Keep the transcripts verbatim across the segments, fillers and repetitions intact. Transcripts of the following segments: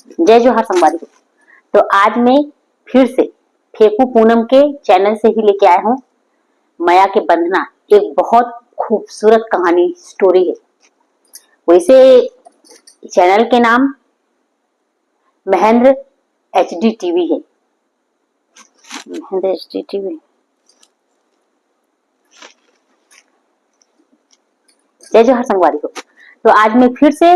जय जोहार संगवारी हो। तो आज मैं फिर से फेंकू पूनम के चैनल से ही लेके आया हूँ मया के बंधना, एक बहुत खूबसूरत कहानी, स्टोरी है। वैसे चैनल के नाम महेंद्र एचडी टीवी है। Mahendra HD TV. जय जोहार संगवारी हो। तो आज मैं फिर से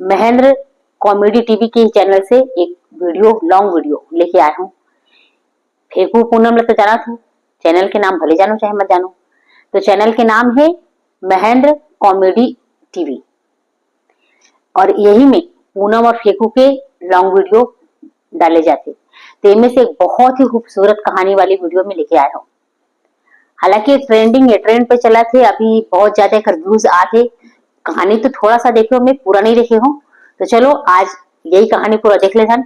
महेंद्र कॉमेडी टीवी के चैनल से एक वीडियो, लॉन्ग वीडियो लेके आया हूँ। फेंकू पूनम ला तो जाना था, चैनल के नाम भले जानो चाहे मत जानो। तो चैनल के नाम है महेंद्र कॉमेडी टीवी, और यही में पूनम और फेंकू के लॉन्ग वीडियो डाले जाते। तो इनमें से एक बहुत ही खूबसूरत कहानी वाली वीडियो में लेके आया हूँ। हालांकि ट्रेंडिंग है, ट्रेंड पे चला थे, अभी बहुत ज्यादा एकर व्यूज आ थे। कहानी तो थोड़ा सा देखे हो, मैं पूरा नहीं देखे हूँ। तो चलो आज यही कहानी पूरा देख लेथन।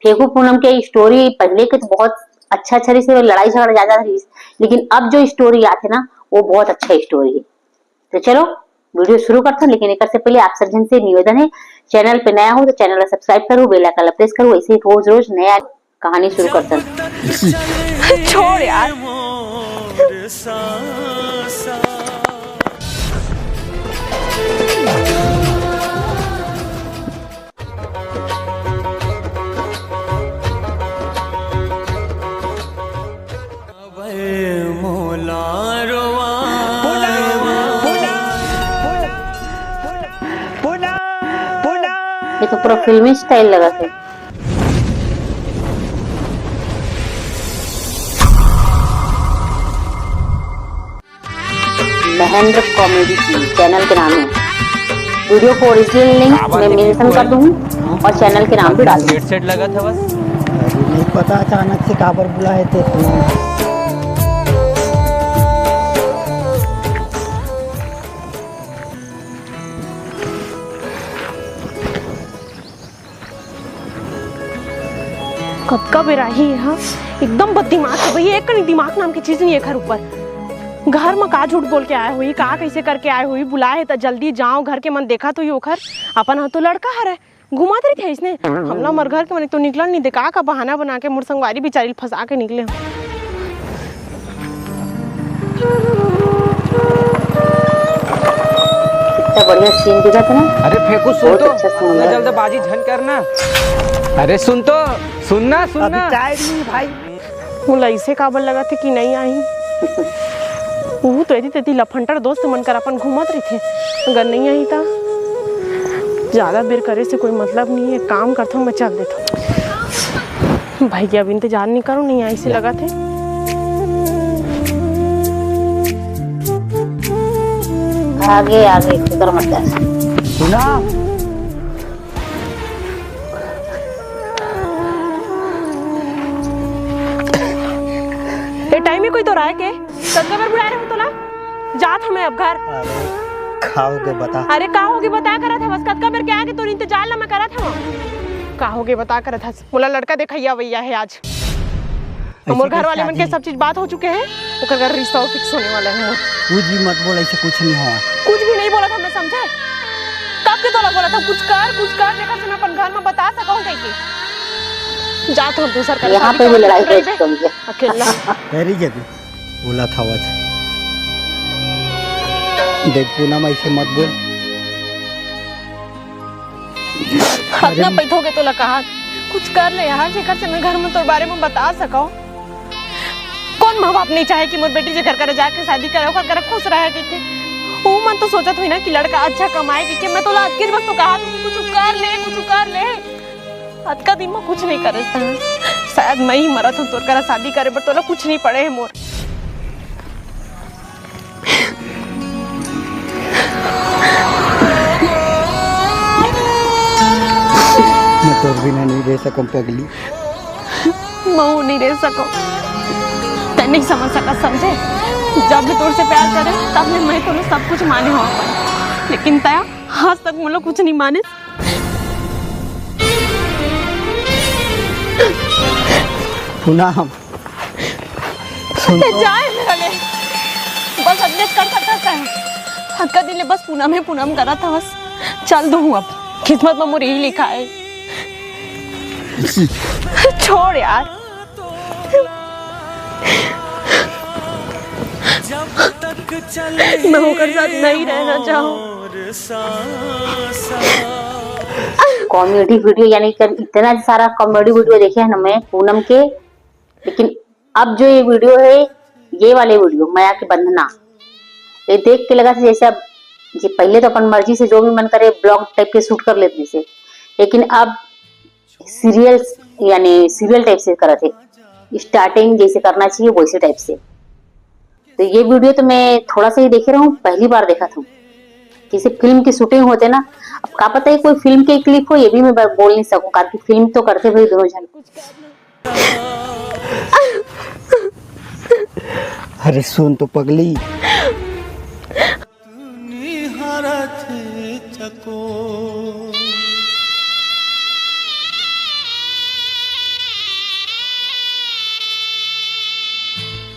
फेंकू पूनम के स्टोरी पहले के तो बहुत अच्छा अच्छा रही, लड़ाई झगड़ा ज्यादा रही, लेकिन अब जो स्टोरी आथे ना, वो बहुत अच्छा स्टोरी है। तो चलो वीडियो शुरू करथन, लेकिन एकर से पहले आप सब जन से निवेदन है, चैनल पे नया हो तो चैनल ला सब्सक्राइब करो, बेल आइकन ला प्रेस करो, ऐसे ही रोज रोज नया कहानी शुरू करथन। छोड़ यार। ये तो पूरा फिल्मी स्टाइल लगा थे। महेंद्र कॉमेडी टीवी चैनल के नाम है। वीडियो को ओरिजिनल लिंक मैं मेंशन कर दूंगी और चैनल के नाम भी डाल दूंगी। सेट सेट लगा था बस। अरे नहीं पता अचानक से काबर बुलाए थे। कतका बेर आही ये ह, एकदम बददिमाग हे भई, एक कनी दिमाग नाम के चीज नहीं एखर ऊपर। घर म का झूठ बोल के आए होही, का कैसे करके आए होही, बुलाए हे त जल्दी जाओ, घर के मन देखत होही ओखर, अपन ह तो लड़का हरे, घुमात रहिथे अइसने। हमला हमर घर के मन तो निकलन नहीं दे, का का बहाना बना के मोर संगवारी बिचारी ल फंसा के निकले हो। कितना बढ़िया सीन दिखत हे ना। अरे फेंकू, सुन बहुत तो, अच्छा सीन इतना है। जल्दबाजी झन करना। अरे सुन तो, सुनना, सुनना। अभी टाइम नहीं भाई। मोला अइसे काबर लगत हे कि नहीं आही। वो तो एती तेती लफंटर दोस्त मन कर अपन घूमत रहिथे। अगर नहीं आही त ज्यादा बेर करे से कोई मतलब नहीं है। काम करथो, मैं चल देथो। भाई के अब इंतजार नहीं करो, नहीं आई से लगा थे। आगे, आगे, फिकर मत कर। सुना? ए, टाइम ही कोई तो रहा है के? कतका बेर बुलाए रहे हो तोला? जात हमें अब घर। अरे, का होगे बता। अरे, का होगे बता करत हवस? कतका बेर के आगे तोर इंतजार ला मैं करत हवं। का होगे बता करत हस? मोला लड़का देखइया अवइया हे आज। ऐसे मोर घर कैसे वाले मन के आदमी? सब चीज बात हो चुके हे, ओकर घर रिश्ता फिक्स होने वाला हे मोर। कुछ भी मत बोल, ऐसे कुछ नहीं हुआ। कुछ भी नहीं बोला था मैं, समझे? कब के तोला बोला था, कुछ कर, कुछ कर, जेकर से मैं अपन घर में बता सकूं कह के। जा तो हम दूसर कर यहाँ शादी पे भी करो, लड़ाई कर कर दे, समझे? अकेला। तेरी जगह बोला था आज। देख पूनम, ऐसे मत बोल। अतना पैथोगे तोला कहा, कुछ कर ले यार, जेकर से मैं घर में तोर बारे में बता सकूं। कौन माँ बाप नहीं चाहे कि मोर बेटी जेकर करा जाके शादी करे, ओकर करा खुश रहे, कि, कि वो मन तो सोचत हुई ना कि लड़का अच्छा कमाए, कि, कि मैं तोला अतकेच बस तो कहा, तू कुछ कर ले, कुछ कर ले। अतका दिन में कुछ नहीं करे, शायद मैं ही मरत हूँ तोर करा शादी करे, पर तोला कुछ नहीं पड़े है मोर। मैं तोर बिना नहीं रह सकूं पगली। मैं नहीं रह सकूं। तै नहीं समझ सका, समझे? जब भी तोर से प्यार करे, तब भी मैं तोला सब कुछ माने हो अपन। लेकिन तै आज तक मोला कुछ नहीं माने। पूनम। सुन ते तो। जाए मेरा ले। बस अतकेच कर सकता है। अतका दिन ले बस पूनम हे पूनम करत हवस। चल दो हूँ अब। किस्मत में मोर यही लिखा है। छोड़ यार, मैं ओकर साथ नहीं रहना चाहूँ। कॉमेडी वीडियो, यानी कि इतना सारा कॉमेडी वीडियो देखे हैं ना मैं पूनम के, लेकिन अब जो ये वीडियो है, ये वाले वीडियो मया के बंधना, ये देख के लगा था जैसे अब जी पहले तो अपन मर्जी से जो भी मन करे ब्लॉग टाइप के शूट कर लेते थे, लेकिन अब सीरियल्स यानी सीरियल टाइप से करत है, स्टार्टिंग जैसे करना चाहिए वैसे टाइप से। तो ये वीडियो तो मैं थोड़ा सा ही देखे रहूँ, पहली बार देखा था जैसे फिल्म की शूटिंग होते ना। अब का पता है कोई फिल्म के क्लिप हो, ये भी मैं ब- बोल नहीं सकूँ, क्योंकि फिल्म तो करते भाई दोनों जन। अरे सुन तो पगली।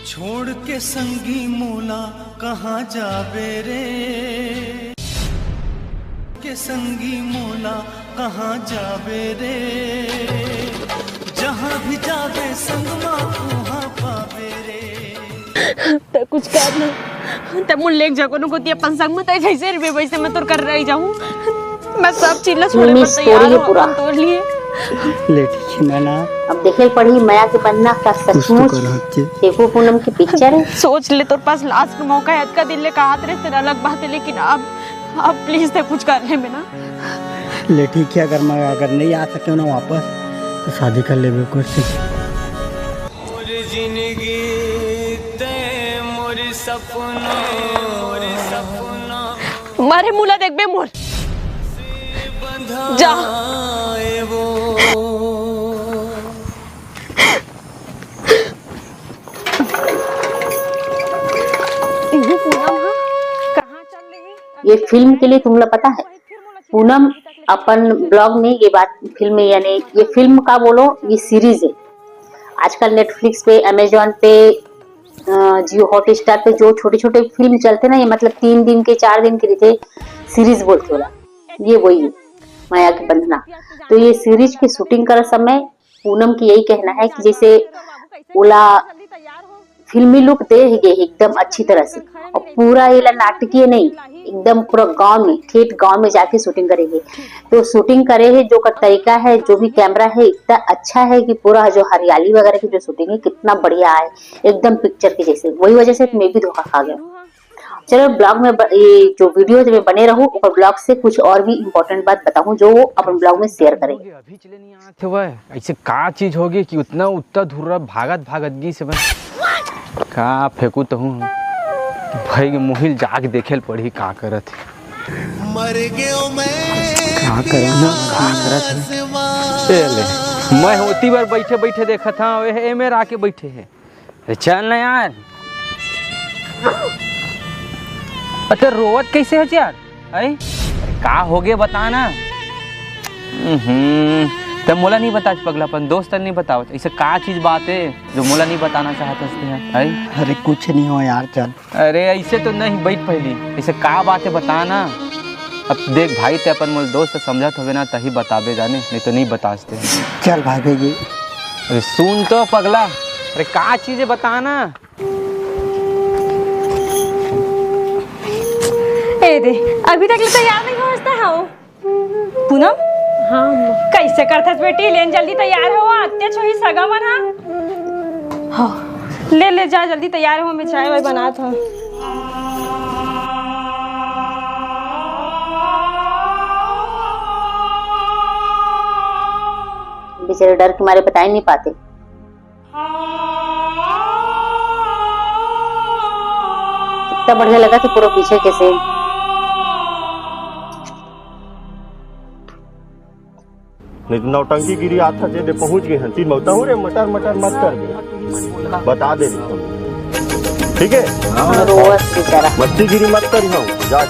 छोड़ के संगी मोला कहाँ जाबे रे, के संगी मोला कहाँ जाबे रे, जहाँ भी जाबे संग मा उहाँ पाबे रे। त कुछ कर ना, त मुल लेके जा कोनो कोती अपन संग में, त जैसे रुपये वैसे मैं तोर कर रही जाऊँ। मैं सब चीज ला छोड़े मिमी पर तैयार story है हूँ पूरा। अपन तोर लिए। ले ठीक है ना, ना। अब देखे पड़ी मया के बंधना का कुछ तो सचमुच करो हत्या। देखो पूनम की पिक्चर है। सोच ले, तोर पास लास्ट मौका है, अतका दिन ले कहात रहे, तेरा अलग बात है, लेकिन अब अब प्लीज ते कुछ कर ले बिना। ले ठीक है, अगर मैं अगर नहीं आ सके ना वापस तो शादी कर लेबे ओकर से। मोर जिंदगी ते मोर सपना, मोर सपना मारे मुला देखबे मोर। जा। आए वो। इहू पूनम हा? कहाँ चल रही? ये फिल्म के लिए तुम लोग पता है, पूनम अपन ब्लॉग में ये बात, फिल्म यानी ये फिल्म का बोलो, ये सीरीज है। आजकल नेटफ्लिक्स पे, अमेजोन पे, जियो हॉटस्टार पे जो छोटे छोटे फिल्म चलते ना, ये मतलब तीन दिन के, चार दिन के लिए सीरीज बोलते होला, ये वही है मया के बंधना। तो ये सीरीज की शूटिंग करत समय पूनम की यही कहना है कि जैसे ओला फिल्मी लुक दे ही गए एकदम अच्छी तरह से, और पूरा ये ला नाटकीय नहीं, एकदम पूरा गांव में, ठेठ गांव में जाके शूटिंग करेंगे। तो शूटिंग करे है जो का तरीका है, जो भी कैमरा है, इतना अच्छा है कि पूरा जो हरियाली वगैरह की जो शूटिंग है कितना बढ़िया है, एकदम पिक्चर के जैसे। वही वजह से मैं भी धोखा खा गया। चलो ब्लॉग में ब, ये जो वीडियो में बने रहूँ और ब्लॉग से कुछ और भी इम्पोर्टेंट बात बताऊँ जो वो अपन ब्लॉग में शेयर करें। थे वह ऐसे का चीज होगी कि उतना उत्ता धुर्रा भागत भागत गी से बस का फेंकू तो हूँ। भाई के मुहिल जाके देखे ल पड़ी का करत है। मर गयो मैं का करूँ ना, का करत है। ए ले, मैं होती बार बैठे बैठे देखत हाँ, ए, ए मेर आके बैठे है। अरे चल ना यार। अरे रोवत कैसे है यार? आई? अरे का हो गए बता ना। हम्म, तब मोला नहीं बता पगला, अपन दोस्त नहीं बतावत। ऐसे का चीज बात है जो मोला नहीं बताना चाहत हस ते, आई? अरे कुछ नहीं हो यार, चल। अरे ऐसे तो नहीं, बैठ पहली। ऐसे का बात है बता ना। अब देख भाई, ते अपन मोल दोस्त समझत होवे ना, तही बताबे जाने, नहीं तो नहीं बतास ते। चल भागेगी। अरे सुन तो पगला, अरे का चीज है बता ना। ए दे, अभी तक ले तैयार नहीं हो हसता हो। पूनम? हाँ अम्मा। कैसे करथस बेटी, लेन जल्दी तैयार हो, आते छोही सगा मन हा। हाँ, ले ले जा जल्दी तैयार हो, मैं चाय वाय बनात हूँ। बेचारे डर के मारे बता ही नहीं पाते। कितना बढ़िया लगा था पूरा पीछे कैसे। नहीं तो नौटंकी गिरी आथा जे दे पहुंच गए हैं। तीन मौता हो रे, मटर मटर मत कर दे, बता दे रही हूँ। ठीक है, रोवत बेचारा। मस्ती गिरी मत करी हूँ जा।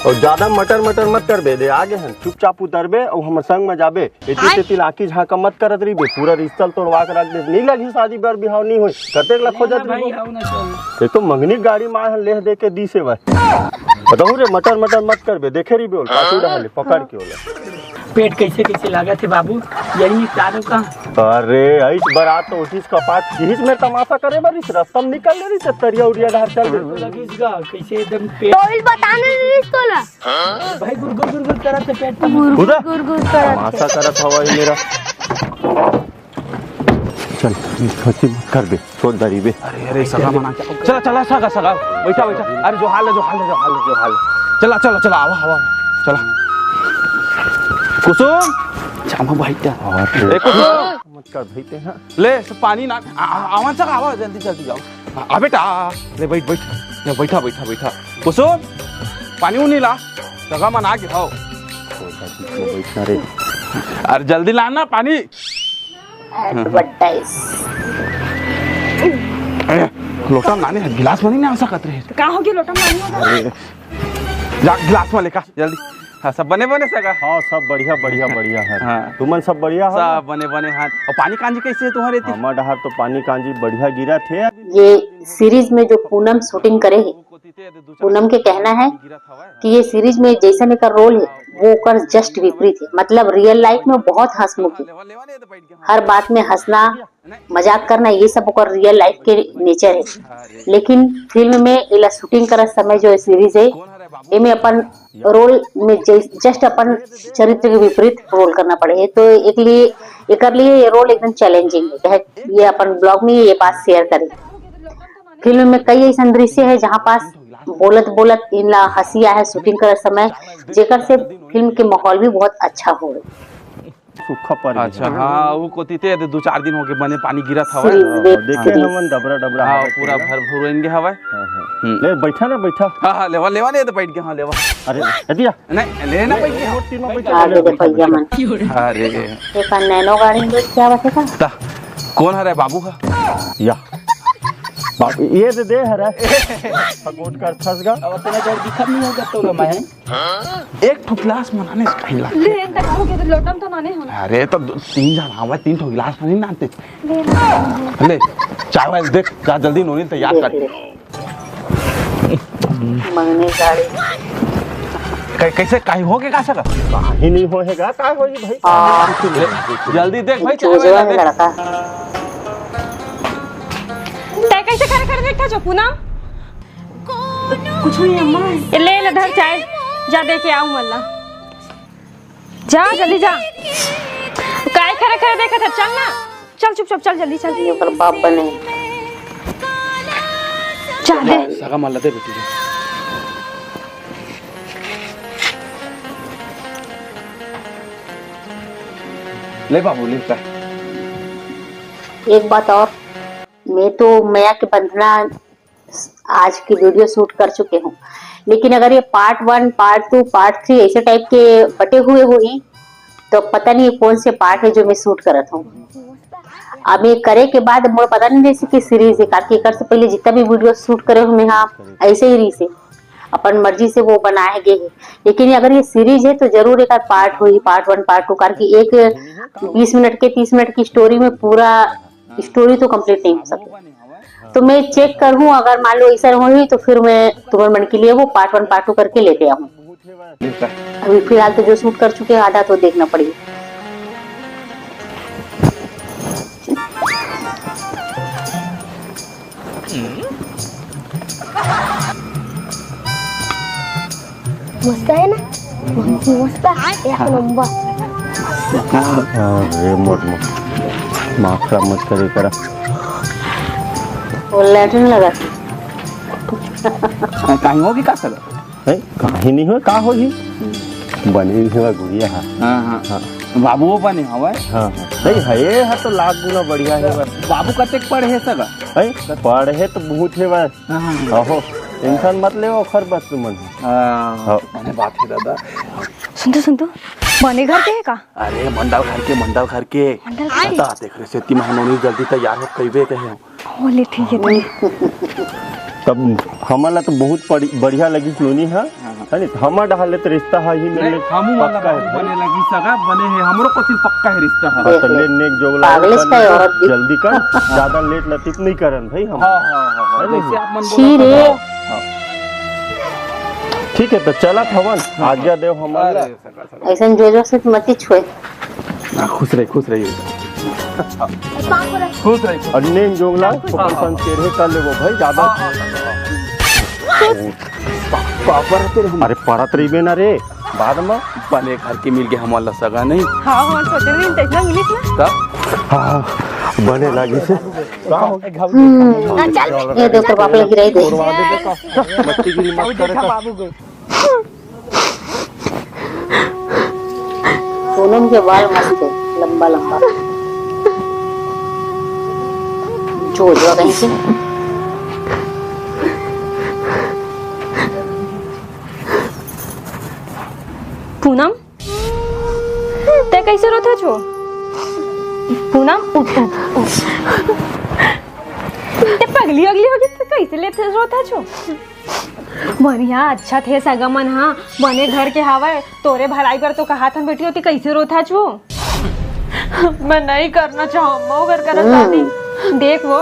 अउ जादा मटर मटर मत करबे, दे आगे हन, चुपचाप उतरबे अउ हमर संग म जाबे। एती तेती लाकी झांका मत करत रहिबे, पूरा रिश्ता ल तोड़वा के रख दे। नी लगही शादी बर बिहाव नी होय, कतेक ला खोजत रहिबो। एक तो मंगनी गाड़ी म आए हन, लेह दे के दीस हे भाई। बताहूं रे, मटर मटर मत करबे, देखे रहिबे ओला, पाछू डहार ले पकड़ के ओला। पेट कइसे कइसे लागत हे बाबू, यही निपटा दो का? अरे, अइस बरात तो उठिस कपाट, किहिस में तमाशा करे बर, इस रस्ता म निकल ले रहिस, तरिया उरिया डहार चल दे। लगिस गा, कइसे एकदम पेट तो इस बताने रहिस तोला। भाई गुर गुर गुर गुर करत हे पेट। गुर गुर गुर गुर करत हे। तमाशा करत हवा ये मेरा। चल, खसी मत कर दे, सोच डरी बे। अरे, अरे, सगा मना। चला, चला, सगा, सगा। बैठा, बैठा। अरे, जो हाल है, जो हाल है, जो हाल है, जो हाल है। चला, चला, चला, आवा, आवा। चला। कुसुम। जामा बैठा। ए, कुसुम। मत कर भाई ते, हाँ। ले, सब पानी ना, आ, आ, आवा, सगा, आवा, जल्दी, जल्दी जाओ। आ, आ, बेटा, आ, ले, बैठ, बैठ। ले, बैठा, बैठा, बैठा। कुसुम, पानी उनी ला। सगा मन आ गे, हाव। बैठना रे। अरे, जल्दी लाना पानी। Advertise। ए, लोटा म नानी हे, गिलास म नहीं ना आ सकत रहे। तो का हो गया, लोटा म नानी होता? अरे, जा, गिलास म लेका, जल्दी। हाँ, सब बने बने सगा? हाँ, सब बढ़िया, बढ़िया, बढ़िया है। हाँ। तुमन सब बढ़िया हो? सब बने बने हैं। अउ पानी कांजी कइसे हे तुम्हारे एती? हमर डहार तो पानी कांजी बढ़िया गिरत हे। ये सीरीज में जो पूनम शूटिंग करे हे, पूनम के कहना है कि ये सीरीज में जइसन एकर रोल है, वो ओकर जस्ट विपरीत है। मतलब रियल लाइफ में बहुत हंसमुखी, हर बात में हंसना, मजाक करना, ये सब ओकर रियल लाइफ के नेचर है। लेकिन फिल्म में एला शूटिंग करत समय जो सीरीज है, एमे अपन रोल में जस्ट अपन चरित्र के विपरीत रोल करना पड़े है। तो एक लिए एकर लिए ये रोल एकदम चैलेंजिंग है। कहे ये अपन ब्लॉग में ये बात शेयर करे। फिल्म में कई अइसन दृश्य है जहाँ पास बोलत बोलत इनला हंसी आए शूटिंग करत समय, जेकर से फिल्म के माहौल भी बहुत अच्छा हो। सूखा पड़ गया। अच्छा, हाँ, वो कोती ते दू चार दिन हो गए बने पानी गिरत हवय। सीरीज वेब देखे सीरीज। हमन डबरा डबरा हाँ, हवय पूरा पूरा। भर भुरइन गे हवय। हाँ, हाँ। हम्म। ले बैठा ना, बैठा। हाँ, हाँ, लेवा, लेवा, नहीं तो बैठ गया, हाँ, लेवा। अरे, अदिया। नहीं, लेना बैठ गया। मोटी में बैठा। आगे दे भैया मन। अरे। एक नैनो गाड़ी में बैठ के आवत हे का? ता, कौन हरे बाबू हा? या। बाबू, ये दे दे हरे। गोट कर फंस गा। अब इतना देर दिखत नहीं होगा तो मैं। एक ठो गिलास म नाने से खाई ला। ले, एन तक हो गया, तो लोटम तो नाने हो। अरे, तो दो, तीन जन आवे, तीन ठो गिलास म नहीं नानते। ले ना। ले, चाय वाय देख, जा जल्दी नोनी तैयार कर। देख ले। मंगनी साड़ी। कै-, कैसे, काहे हो के का सका? काहे नहीं हो है गा, का होही भाई? हाँ। ले, जल्दी देख भाई, चाय वाय चोजवा है देख। लड़का। तै कैसे खड़े खड़े देखता जो पूनम? कुछ नहीं अम्मा। ए, ले, ले, धर चाय, जा दे के आऊ मल्ला। जा, जल्दी जा। काय खड़े खड़े देखत है, चल ना। चल, चुपचाप चल, जल्दी चल। ये ओकर बाप बने। जा दे। सगा मल्ला दे बेटी। ले बाबू, ले, ले। एक बात और, मैं तो मया के बंधना आज की वीडियो शूट कर चुके हूँ, लेकिन अगर ये पार्ट वन, पार्ट टू, पार्ट थ्री ऐसे टाइप के बटे हुए होही, तो पता नहीं ये कौन से पार्ट है जो मैं शूट करत हूँ। अब ये करे के बाद मोर पता नहीं जैसे कि सीरीज है, काकि एकर से पहले जितना भी वीडियो शूट करे हूँ मैं, हाँ, ऐसे ही रही से अपन मर्जी से वो बनाए गए है। लेकिन अगर ये सीरीज है तो जरूर एक पार्ट होही, पार्ट वन, पार्ट टू, काकि एक बीस मिनट के, तीस मिनट की स्टोरी में पूरा स्टोरी तो कंप्लीट नहीं हो सके। तो मैं चेक करूँ, अगर मान लो ऐसा होही तो फिर मैं तुम्हारे मन के लिए वो पार्ट वन, पार्ट टू करके लेते आऊँ। अभी फिलहाल तो जो शूट कर चुके हैं आधा तो देखना पड़ेगा। मस्त है ना? मस्त है, एक नंबर। अरे मोट मोट, दिमाग खराब मत करे करा। वो लैट्रिन लगा। कहीं होगी का सर? है, कहीं नहीं हो, का होही? बने ही हवा गुड़िया हा। हाँ, हाँ। हाँ। बाबू वो बने हवा। हाँ, हाँ। नहीं है, ये है तो लाख गुना बढ़िया है बस। बाबू कतेक पढ़े है सगा? है, पढ़े तो बहुत है बस। हाँ, हाँ। आहो, टेंशन मत ले, ओखर बस तुमन। हाँ, हाँ। बने बात है दादा। सुन तो, सुन तो, बने घर के हे का? अरे मंडल घर के, मंडल घर के। मंडल घर के? बता, तेखरे सेती मैं नोनी जल्दी तैयार हो कहिबे कहे हूँ। ओ ले, ठीक है, ठीक है। तब हमन ला तो बहुत बड़ी-, बढ़िया लगिस नोनी हा, है नी? हमर डहार ले तो रिश्ता हा ही मिलने हमू मन ला पक्का है भाई। बने लगिस सगा, बने हे, हमरो कोती पक्का है रिश्ता हा। हाँ, तो ले नेक जोगला पागल कर इसका ले, औरत भी। जल्दी कर, ज्यादा लेट लतीफ नहीं करन भाई हम। हाँ, हाँ, हाँ, हाँ, है नी? जैसे आप मन छी बोला रे। था। हाँ। ठीक है, तो चलत हवन, आज्ञा देव हमन ला। अरे, ऐसन जोजो से तो मती छुए। हाँ, खुश रही, खुश रही। खुश रही, खुश। और नेम जोंगला, हाँ, ओकर हाँ। संग केरहे कर लेबो भाई, ज्यादा। हाँ, हाँ, हाँ, हाँ। पा-, पापा रहते रहे। अरे, पड़त रहिबे ना रे, बाद में। बने घर के मिल के हमन ला सगा नहीं। हाँ, हाँ, सोचे नहीं, तैसना मिलिस ना। का? हाँ, बने लागिस हे। हम्म, चल, ये देख, तोर बाप लगी रही दे। मस्ती गिरी मत करे का। पूनम के बाल मस्त है, लंबा लंबा। जोजवा कहीं से। पूनम, ते कैसे रोथा छो? पूनम, उठ, उठ, उठ। ते पगली अगली होगी, ते कैसे लेते रोथा छो? बढ़िया, अच्छा थे सगा मन हा, बने घर के हावय, तोरे भलाई बर तो कहाथन बेटी, ओती कैसे रोथा छू? मैं नहीं करना चाहूँ अम्मा, ओकर करा शादी। देख वो,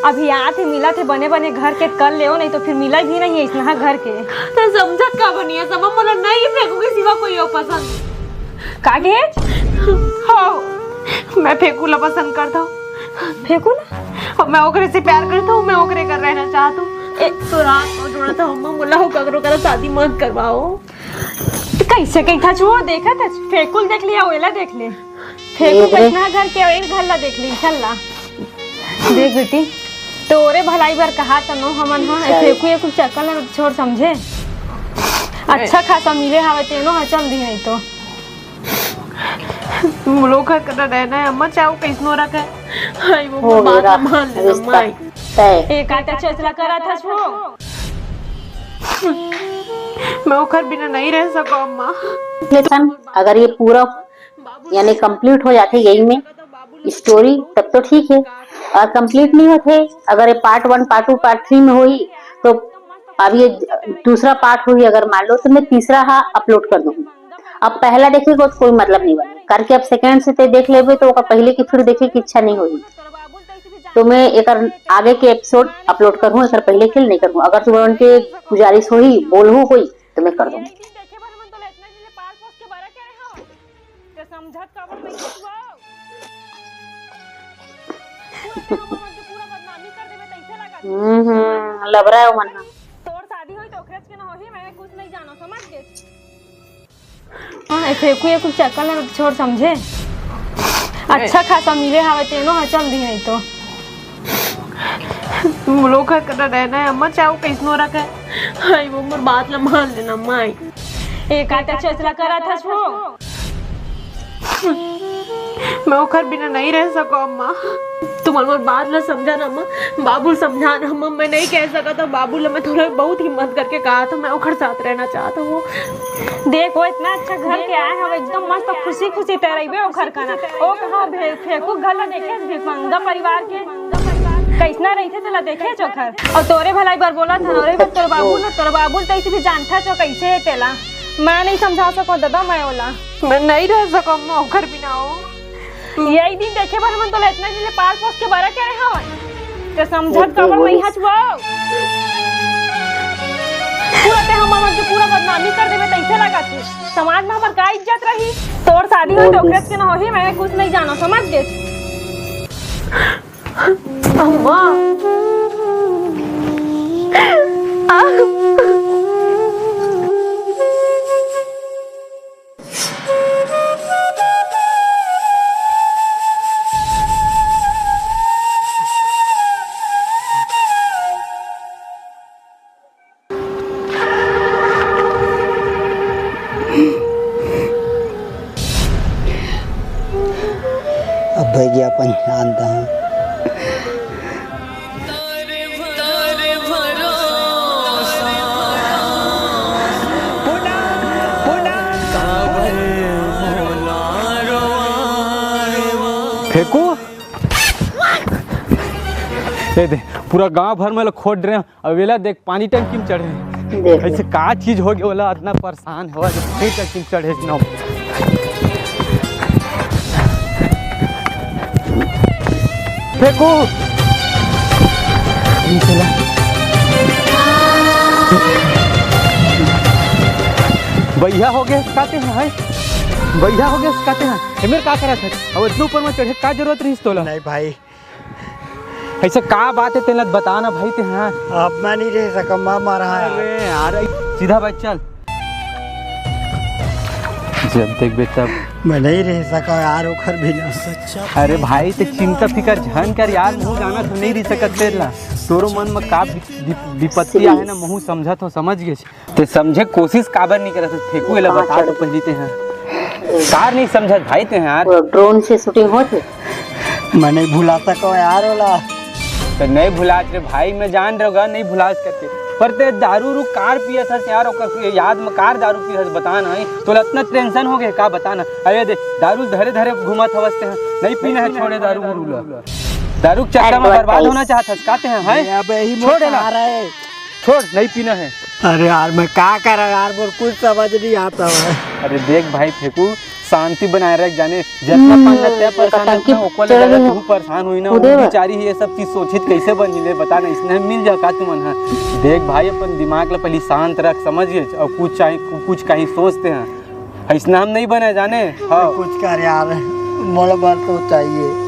अभी आथे, मिलथे, बने बने घर के कर लेओ, नहीं तो फिर मिला भी नहीं है इसनहा घर के। ते समझत का बनिया, समझ मोला नहीं फेंकू के सिवा कोई और पसंद। का कहे? हाँ, मैं फेंकू ला पसंद करता हूँ। फेंकू ला? अब मैं ओकरे से प्यार करता हूँ, मैं ओकरे कर रहना चाहता हूँ। ए, तो रात को जोड़ा था अम्मा, मोला हो ककरो करा शादी मत करवाओ। तो कैसे कही था छुओ, देखा था, फेंकू ल देख लिया, ओला देख ले। फेंकू कैसना घर के, एक घर ला देख ले, चल ला। देख बेटी, तोरे भलाई बर कहा तनो हमन हा, ए फेंकू ये कुछ चक्कर ला छोड़ समझे। अच्छा खासा मिले हावे तेनो हा चल दी नहीं तो। मोला ओकर करा रहना है अम्मा, चाहे वो कैसनो रखे। हाय वो हो बात गया मान ले रिश्ता अम्मा। तय। एक आटा चचला करा था छो। मैं ओकर बिना नहीं रह सको अम्मा। लेकिन अगर ये पूरा यानी कंप्लीट हो जाते यही में स्टोरी तब तो ठीक है, और कंप्लीट नहीं होते, अगर ये पार्ट वन, पार्ट टू, पार्ट थ्री में होई तो अब ये दूसरा पार्ट होई, अगर मान लो तो मैं तीसरा हा अपलोड कर दूंगी। अब पहला देखे को कोई मतलब नहीं बने करके अब सेकंड से ते देख लेबे तो ओकर पहले की फिर देखे की इच्छा नहीं होई। तो मैं एक आगे के एपिसोड अपलोड करूँ, एक पहले के नहीं करूँ। अगर तुम उनके गुजारिश होई, बोलहू कोई तो मैं कर दूंगी। ते समझत काबर नहीं हस वो? पूरा ते हमर मन के पूरा बदनामी कर देबे, तइसे लागत। हम्म, हम्म, लबरा है वो मन ह। तोर शादी होई तो ओकरेच के ना होही, मैं कुछ नहीं जानो, समझ गे? हाँ, ऐसे कोई कुछ चक्कर ना छोड़, समझे? अच्छा खासा मिले हावे, तेनो हा चल दी नहीं तो। मोला ओकर करा रहना है अम्मा, चाहे वो कैसनो रखे। हाय वो मोर बात ला मान लेना माई। एक आटा चचला करा था छो। मैं ओकर बिना नहीं रह सको अम्मा। तुमन मोर बात ला समझा ना अम्मा, बाबू समझा ना अम्मा, मैं नहीं कह सकत हूँ बाबू ला, मैं थोड़ा बहुत हिम्मत करके कहा था, मैं ओकर साथ रहना चाहता हूँ। देख वो इतना अच्छा घर के आए हवे, एकदम मस्त खुशी खुशी ते रहिबे ओखर कना। ओ कहाँ भे-, फेंकू घर ला देखे, भिखमंगा परिवार के कैसना रहिथे तेला देखे चोखर। और तोरे भलाई बर बोला था, अरे बस तोर बाबू ना, तोर बाबू तो ऐसे भी जानता छो कैसे है तेला। मैं नहीं समझा सको दादा, मैं ओला। मैं नहीं रह सको अम्मा ओखर बिना हो। यही दिन देखे बर हमन तोला इतना दिन ले पाल पोस के बड़ा करे हवन। ते समझत काबर नहीं हस वो? पूरा ते हमर मन के पूरा बदनामी कर देबे, तइसे लागत हे। समाज में हमर का इज्जत रही? तोर शादी होई तो ओकरे से ना होही, मैं कुछ नहीं जानो, समझ गे? अम्मा। अब भैया अपन शांत हैं। फेंकू। ए दे, पूरा गांव भर में ल खोज रहे हैं। अब एला देख, पानी टंकी में चढ़े। देख। ऐसे का चीज हो गया, ओला इतना परेशान हो, जो पानी टंकी में चढ़े ना। फेंकू। भैया हो गए कहते हैं, हैं? भैया हो गए कहते हैं। ए मेर का करत है? अब इतने ऊपर में चढ़े का जरूरत रही तोला? नहीं भाई, ऐसे का बात है, तेला बता ना भाई, ते हाँ। अब मैं नहीं रह सका, मैं मरा है। अरे यार, सीधा भाई चल। जब देखबे तब। मैं नहीं रह सका यार, ओखर बिना। अरे भाई, ते चिंता फिकर झन कर यार, मुँह जाना तो नहीं रह सकत तेला। तोरो मन में का वि-, वि-, विपत्ति आहे ना, महू समझत हो, समझ गए। ते समझे कोशिश काबर नहीं करत हस? फेंकू, एला बता तो पहिली ते हा। कार नहीं समझत भाई ते हा यार। वो ड्रोन से शूटिंग होत हे। मैं नहीं भुला सको यार ओला। ते नहीं भुलाच रे भाई, मैं जान रहो गा नहीं भुलाच करके। पर ते दारू रू कार पियत हस यार, ओकर याद में कार दारू पियत हस, बता ना। तोला इतना टेंशन हो गए का, बता ना। अरे दे, दारू धरे धरे घूमत हवस ते हा। नहीं पीना है, छोड़े दारू उरू ला। दारू के चक्कर में बर्बाद होना चाहत हस का ते हा, हैं? अबे यही छोड़ एला। छोड़, नहीं पीना है। अरे यार, मैं का करा यार, मोर कुछ समझ नहीं आता है। अरे देख भाई फेंकू, शांति बनाए रख जाने, जितना पानी ते परेशान है, ओकर ले ज्यादा तू परेशान हुई ना। वो बेचारी ही ये सब चीज सोचित कैसे बन ले, बता ना, इसने मिल जा का तुमन हा। देख भाई, अपन दिमाग ला पहले शांत रख, समझ गए? और कुछ चाहे, कुछ कहीं सोचते हैं, ऐसना हम नहीं बने जाने। हाँ। कुछ कर यार, मोला बर तो चाहिए।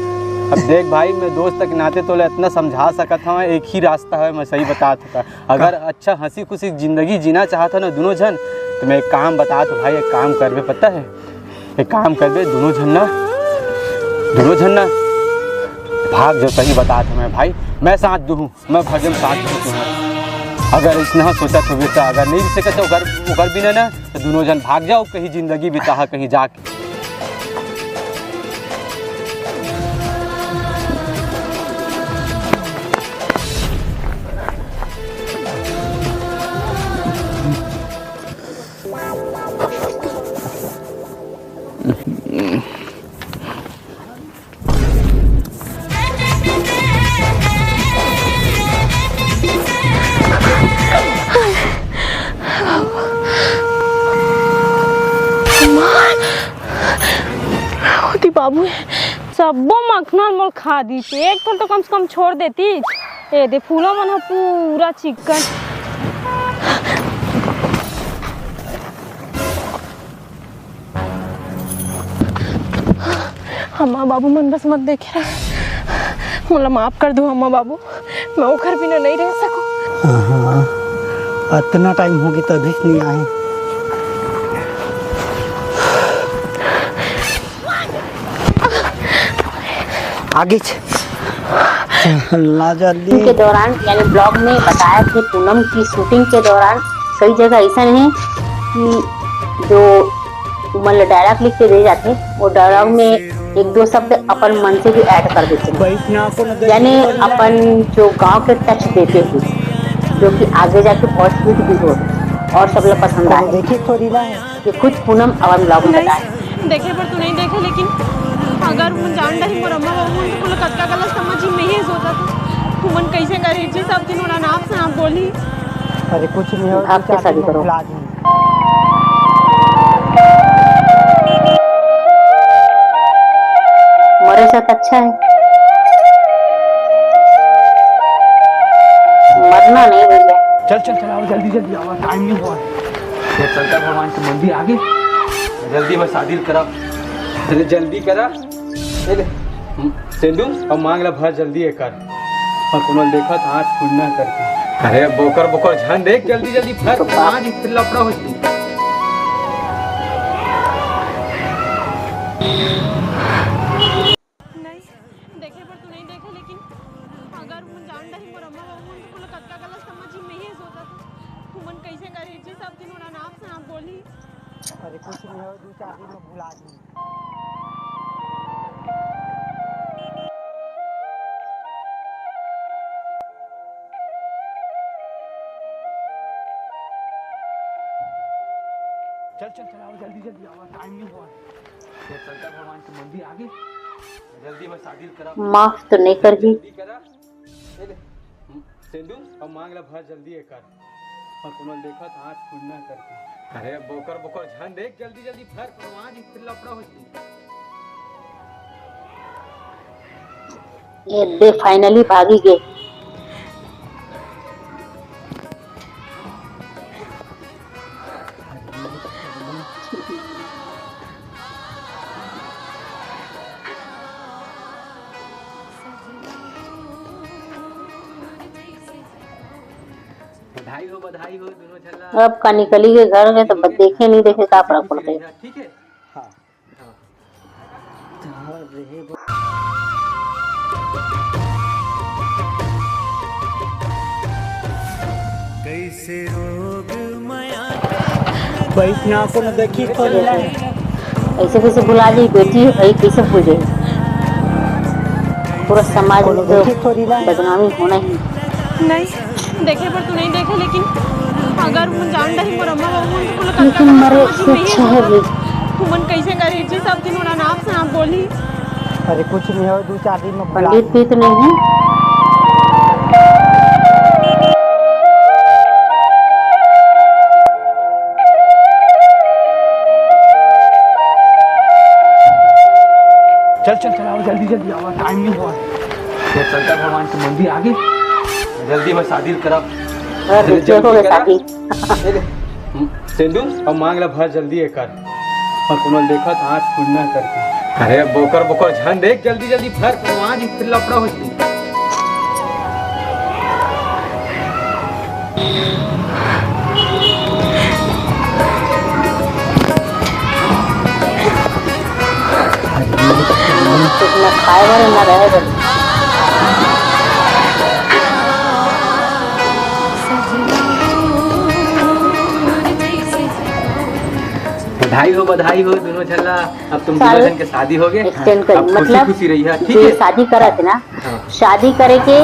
अब देख भाई, मैं दोस्त के नाते तोला इतना समझा सकत हूँ, एक ही रास्ता है, मैं सही बतात हूँ। अगर का? अच्छा हंसी खुशी जिंदगी जीना चाहत हो ना दोनों झन, तो मैं एक काम बतात हूँ भाई, एक काम करबे पता है, एक काम करबे दोनों झन ना, दोनों झन ना भाग जाओ, सही बतात हूँ मैं भाई, मैं साथ दूँ, मैं भजन साथ दूँ तुम्हें। अगर इसना सोचा तो बेटा, अगर नहीं सकत हो घर, घर भी ना, ना तो दोनों झन भाग जाओ, कहीं जिंदगी बिताहा कहीं जाके। ओती बाबू हे, सब्बो मखना मोर खा दीस। एक ठन तो कम से कम छोड़ देतीस। ए दे फूलो मन ह पूरा चिक्कन। अम्मा बाबू मन बस मत देखे रहा, मोला माफ कर दो अम्मा बाबू, मैं ओखर बिना नहीं रह सकूं। हाँ, अतना टाइम होगे तभी से नहीं आए। आगे च-, चला जल्दी। के दौरान यानी ब्लॉग में बताए थे पूनम की शूटिंग के दौरान कई जगह ऐसा नहीं कि जो उमन ला डायलॉग लिख के दे जाथे, वो डायलॉग में एक दो शब्द अपन मन से भी ऐड कर देते हैं, यानी अपन जो गांव के टच देते हैं, जो कि आगे जाके बहुत हिट भी हो और सब लोग पसंद आए। देखिए थोड़ी ना है। ये कुछ पूनम अपन ब्लॉग में बताए। देखे बर तो नहीं देखे, लेकिन अगर उमन जान रही मोर अम्मा बाबू मन तो कतका गलत समझ में ही सोचा था। उमन कैसे करे जी, सब दिन ओला नाप से नाप बोली। अरे कुछ नहीं हो, आपके शादी करो। मरे से तो अच्छा है मरना नहीं भैया। चल, चल, चल, आओ, जल्दी, जल्दी आओ, टाइम नहीं हुआ है। ये शंकर भगवान के मंदिर आगे, जल्दी में शादी करा, अरे जल्दी करा। ए ले, सेंडू, अब मांग ला भर जल्दी एकर। और कोनो देखत हाथ फुड़ना करके। अरे बोकर बोकर झन देख, जल्दी जल्दी भर, आज फिर लफड़ा हो जाई। नहीं, देखे बर तो नहीं देखे, लेकिन अगर उमन जान रही मोर अम्मा बाबू मन तो कतका गलत समझ में ही सोचा था। उमन कैसे करे जी, सब दिन ओला नाप से नाप बोली। अरे कुछ नहीं हो, दो चार दिन में भुला दी। चल, चल, चल, आओ, जल्दी, जल्दी आओ, टाइम नहीं हुआ है। ये शंकर भगवान के मंदिर आगे, जल्दी में शादी करा। माफ तो नहीं करही। जल्दी करा। ए ले, सेंदूर अउ मांग ला भर जल्दी एकर। अउ कोनो ल देखत आंख फुड़ना करके। अरे बोकर बोकर झन देख, जल्दी जल्दी भर, पर वहां जी फिर लफड़ा हो जाई। ये दे, finally भागी गे। बधाई हो, बधाई हो दोनों झन ला। अब का निकली के घर गए तो देखे नहीं देखे का फर्क पड़ते। ठीक है। हाँ। कैसे रोग माया। भाई, इतना को न देखी तो ले। ऐसे कैसे भुला जाई बेटी है भाई, कैसे भूल जाई? पूरा समाज में तो देखी थोड़ी ना। बदनामी होना ही। नहीं, देखे बर तो नहीं देखे, लेकिन अगर मैं जान रही मोर अम्मा बाबू मन के बोला लेकिन कतका मरे समझ से में अच्छा है। उमन कैसे करे जी, सब दिन ओला नाप से नाप बोली। अरे कुछ नहीं हो, दो चार दिन में भुला पंडित भी तो नहीं है। चल चल चल, आओ जल्दी जल्दी आओ, टाइम नहीं हुआ है। ये शंकर भगवान के मंदिर आगे, जल्दी में शादी करा। अरे, जल्दी देखो करा। शादी। ए ले, हम्म, सेंदूर अउ मांग ला भर जल्दी एकर। अउ कोनो ल देखत आंख फुड़ना करके। अरे बोकर बोकर झन देख, जल्दी जल्दी भर, कोनो आज फिर लफड़ा हो जाई। कुछ ना खाए बर, ना रहे बर। बधाई हो, बधाई हो दोनों झन ला। अब तुम साल दोनों झन के शादी हो गए। Extend कर, अब खुशी मतलब खुशी रही है, ठीक जे है? शादी करत है ना, हाँ। शादी करे के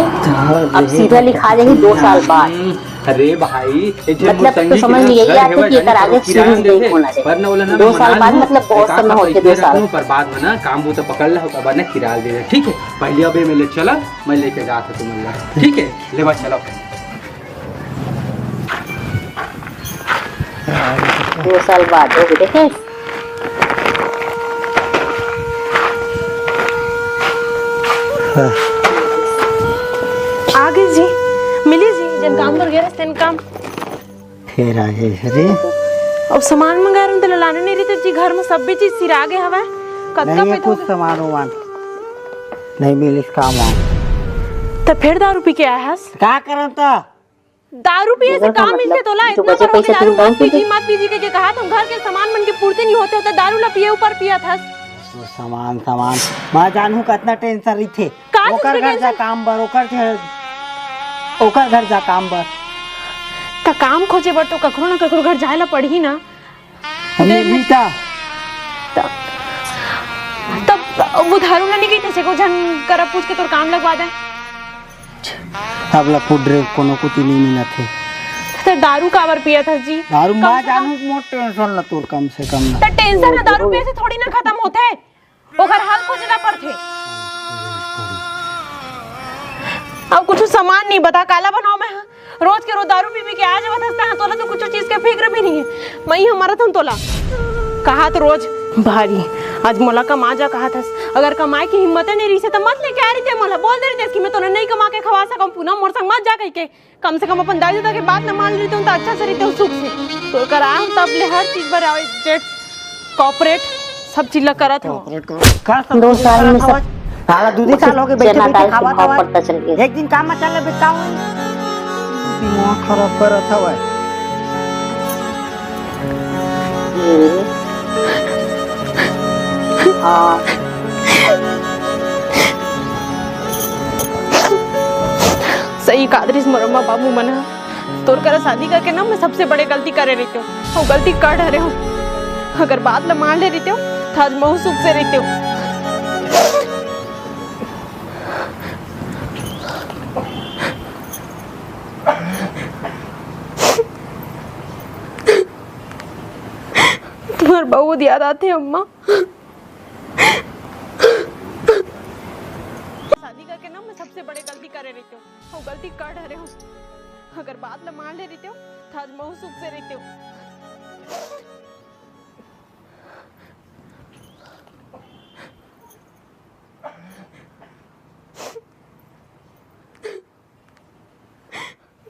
अब सीधा लिखा जाही दो साल बाद। हम्म, अरे भाई, एक झन मतलब, मोर संगी तो समझ के ना लिया घर जाथे हेवय, कि एकर आगे शुरू नहीं होना चाहिए। पर ना, ओला ना दो साल बाद, मतलब, बहुत समय होथे, दो साल। पर बाद में ना काम वो तो पकड़ ला, ओकर बाद ना किराल दे दे, ठीक है? पहले अब ये में ले चला, मैं लेके जात हूँ तुम लोग, ठीक है? ले बा, चलो। दो साल बाद हो गए, देखे? आगे जी, मिली जी, जन काम कर गए, तेन काम। फिर आगे, अरे। अब सामान मंगाए रहन, तेला लाने नहीं रहिते जी, घर में सब भी चीज सिरा गए हवे। कतका नहीं, ये कुछ सामान वामान नहीं मिलिस, काम वाम। तो फिर दारू पी के आया हस? का करन तो? दारू पिए से का मिलथे तोला? इतना बार हो गया, दारू मत पीजी, मत पीजी के कहा, तुम घर के सामान मन के पूर्ति नहीं होते, होते दारू ला पिए ऊपर पिया था। वो सामान, सामान, मैं जानू कितना tension रहिथे। का ओकर घर जा काम बर, ओकर घर, ओकर घर जा काम बर। त काम खोजे बर तो कखरो ना कखरो घर जाए ला पड़ही ना। अरे मीता। त-, तब वो धारू ला नहीं कहिथे, से को झन करा पूछ के तोर काम लगवा दे। अब ला पुडरे कोनो कुछ नहीं मिलत हे। त दारू काबर पियत हस जी? दारू कम मा से कम जानू मोर tension ला तोर कम से कम ना। त tension ना दारू पिए से थोड़ी ना खत्म होथे। ओकर हल खोजे ला पड़थे। अब कुछ सामान नहीं बता, काला बनाओ मैं, हाँ? रोज के रोज दारू पी पी के आ जावत हस, तहाँ तोला तो कुछ चीज के फिक्र भी नहीं है। मैं ही मरत हूँ तोला। कहा तो रोज भारी, आज मोला कमा जा कहा थस। अगर कमाए की हिम्मत नहीं रही से तो मत लेके आ रही थे, मोला बोल दे रही थी कि मैं तोला नहीं कमा के खवा सकूँ, पूनम मोर संग मत जा कह के। कम से कम अपन दाई ददा के बात न मान लेते हूँ तो अच्छा से रहते हूँ सुख से। तोर करा हम तब ले हर चीज बर आवे, जेट कॉर्पोरेट सब चीज ला करत हूँ। कॉर्पोरेट को का सब दो कुछ साल में करत सब हवस? साला दू दिन साल हो गए बैठे जनता बैठे के खावत भाव हवस। पड़ता चल गया। एक दिन काम में चल ले बेटा हो। दिमाग खराब करत हवस। ये रे। हाँ। सही कादरिस मोर अम्मा बाबू मन ह। तोर करा शादी करके ना मैं सबसे बड़े गलती करे रहितेंव। वो गलती कर डरे हूँ। अगर बात ला मान ले रहितेंव, त आज महू सुख से रहितेंव। तुम्हार बहुत याद आथे अम्मा। अउ गलती कर डरे हूँ। अगर बात ला मान ले रहितेव, त आज महूँ सुख से रहितेव।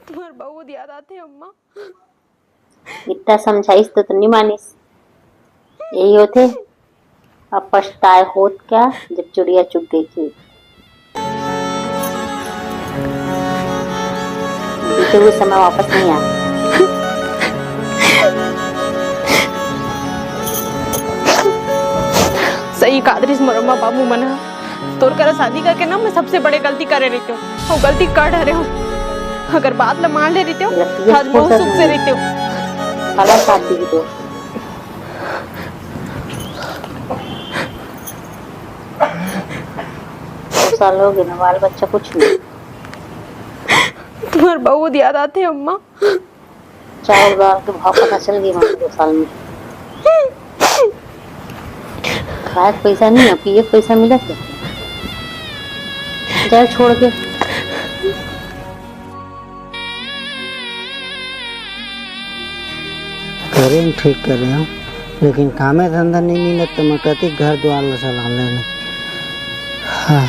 तुम्हार बहुत याद आथे अम्मा। इतना समझाइस तो, तो नहीं मानिस। यही होथे, अब पछताए होत क्या, जब चुड़िया चुग गई थी। बीते हुए समय वापस नहीं आते। सही कहा रिहिस मोर अम्मा बाबू मन ह। तोर करा शादी करके ना, मैं सबसे बड़े गलती करे रहितेव, अउ गलती कर डरे हूँ। अगर बात ला मान ले रहितेव, त आज महूँ सुख से रहितेव। काला शादी की तो। दो साल हो गए ना, बाल बच्चा कुछ नहीं। तुम्हार बहुत याद आथे अम्मा। चावल दाल के भाव पता चल गई, मतलब, दो साल में खाए के पैसा नहीं है, पिए के पैसा मिला क्या? चल छोड़ के। करे ठीक करे हूँ, लेकिन कामे धंधा नहीं मिलत तो मैं कति घर द्वार ला चला लेने। हाँ।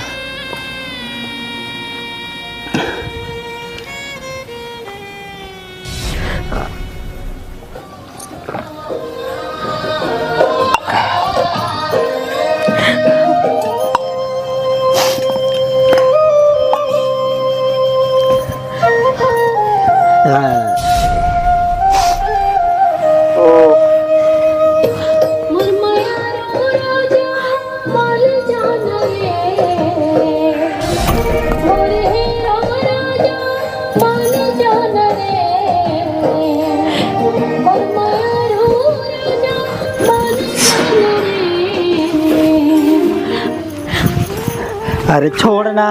अरे छोड़ ना।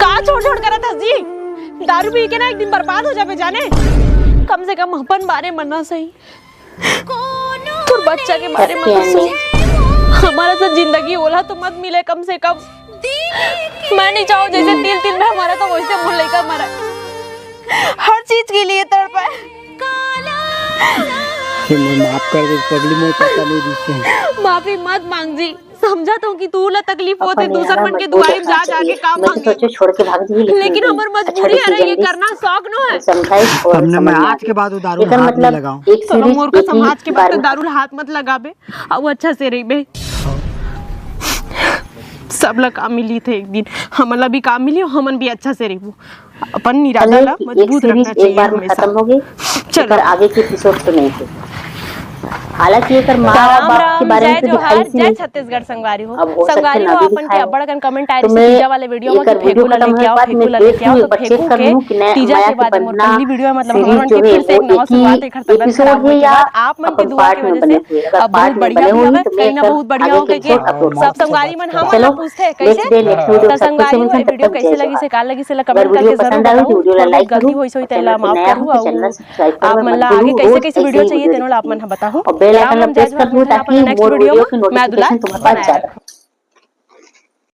का छोड़ छोड़ करत हस जी? दारू पी के ना एक दिन बर्बाद हो जाबे जाने। कम से कम अपन बारे मन ना सही, तोर बच्चा के बारे मन तो सोच। हमारा तो जिंदगी ओला तो मत मिले कम से कम। मैं नहीं चाहूँ जैसे तिल तिल में हमारा तो वैसे मोर लइका मरा। हर चीज के लिए तड़पा है। हे मोर माफ कर दे पगली, मोर पता नहीं दिखे। माफी मत मांग जी, समझत हूँ कि तू ला तकलीफ होत हे, दूसर मन के दुआरी जा जा के काम मांगे। छोड़ के भाग जी, लेकिन हमर मजबूरी हरे, ये करना शौक नो है। हमने मैं आज के बाद वो दारू हाथ नहीं लगाऊं। चलो मोर कसम, आज के बाद तो दारू ला हाथ मत लगाबे, अउ अच्छा से रहिबे। सब ला काम मिली थे एक दिन, हमन ला भी काम मिली, हमन भी अच्छा से रहिबो। अपन इरादा ला मजबूत रखना चाहिए हमेशा। खत्म हो गई। चलो। एकर आगे के एपिसोड तो नहीं थे। हालांकि एकर माँ बाप के बारे में तो दिखाई ही नहीं। छत्तीसगढ़ संगवारी हो। अब हो सकथे संगवारी हो, अपन के अब्बड़ अकन कमेंट आए रहिसे तीजा वाले वीडियो में कि फेंकू ला लेके आओ, फेंकू ला लेके आओ, तो फेंकू के तीजा के बाद मोर पहली वीडियो है, मतलब हमर मन के फिर से एक नवा शुरुआत है खतरनाक खराब होए के बाद। आप मन के दुआ की वजह से अब बहुत बढ़िया भी होगा, कहीं ना बहुत बढ़िया होगा के सब संगवारी मन हमन ला पूछथे कैसे। तो संगवारी हो, ये वीडियो कैसे लगी से, का लगी से ला कमेंट करके जरूर बताहू। थोड़ा बहुत गलती होइस होही तेला माफ करू। अउ आप मन ला आगे कैसे कैसे वीडियो चाहिए तेनो ला आप मन ह बताहू। राम राम, जय जोहार, मिलथन अपन नेक्स्ट वीडियो में। मैं दुलार बनाए रखहू।